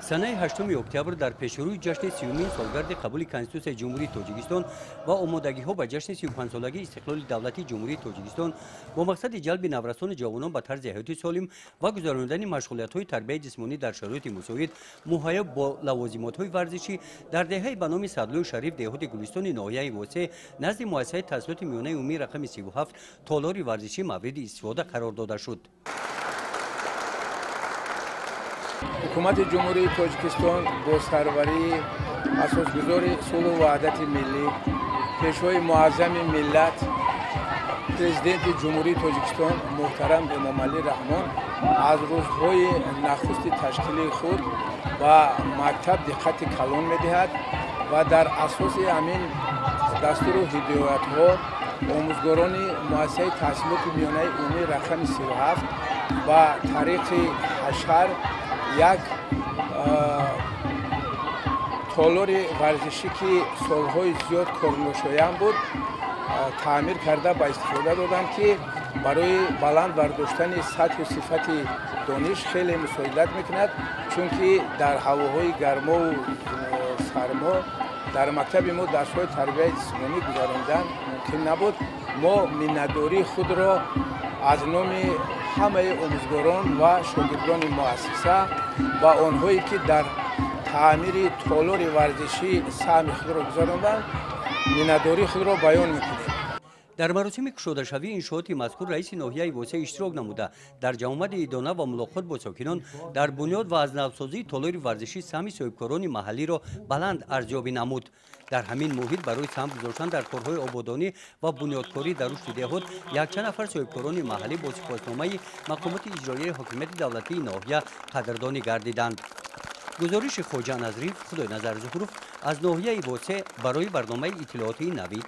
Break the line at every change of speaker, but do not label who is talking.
Санаи 8 октябр дар пешрӯи ҷашни 30-умин солгарди қабули Конститутсияи Ҷумҳурии Тоҷикистон ва омодагиҳо ба ҷашни 35-солагии истиқлоли давлатии Ҷумҳурии Тоҷикистон бо мақсади ҷалби наврасону ҷавонон ба тарзи ҳаёти солим ва гузаронидани машғулиятҳои тарбияи ҷисмонӣ дар шароити мусоид, муҳайё бо лавозимотҳои варзишӣ, дар деҳаи ба номи Садлӯи Шариф, деҳоти Гулистони ноҳияи Восеъ, назди муассисаи таҳсилоти миёнаи умумии рақами 37 толори варзишӣ мавриди истифода қарор дода шуд.
Ҳукумати Ҷумҳурии Тоҷикистон бо сарварии асосгузори сулҳу ваҳдати миллӣ, пешвои муаззами миллат, Президенти Ҷумҳурии Тоҷикистон муҳтарам Эмомалӣ Раҳмон аз рӯзҳои нахусти ташкили худ ба мактаб диққати калон медиҳад ва дар асоси ҳамин дастуру ҳидоятҳо омӯзгорони муассисаи таҳсилоти миёнаи умумии рақами 37 ба тариқи ҳашар як толори варзишӣ, ки солҳои зиёд корношоям буд, таъмир карда ба истифода доданд, ки барои баланд бардоштани сатҳу сифати дониш хеле мусоидат мекунад, чунки дар ҳавоҳои гармову сармо дар мактаби мо дарсҳои тарбияи ҷисмонӣ гузарондан мумкин набуд. Мо миннатдории худро аз номи ҳамаи омӯзгорон ва шогирдони муассиса ва онҳое, ки дар таъмири толори варзишӣ саҳми худро гузаронданд, миннатдории худро баён мекунем.
Дар маросими кушодашавии иншооти мазкур раиси ноҳияи Восеъ иштирок намуда, дар ҷамъомади идона ва мулоқот бо сокинон дар бунёд ва аз навсозии толори варзишӣ саҳми соҳибкорони маҳаллиро баланд арзёбӣ намуд. Дар ҳамин муҳит барои саҳм гузоштан дар корҳои ободонӣ ва бунёдкорӣ дар рушди деҳот якчанд нафар соҳибкорони маҳаллӣ бо сипосномаи мақомоти иҷроияи ҳокимияти давлатии ноҳия қадрдонӣ гардиданд. Гузориши Хоҷа Назриф, Худойназар Зуҳуров аз ноҳияи Восеъ барои барномаи иттилоотии Навид.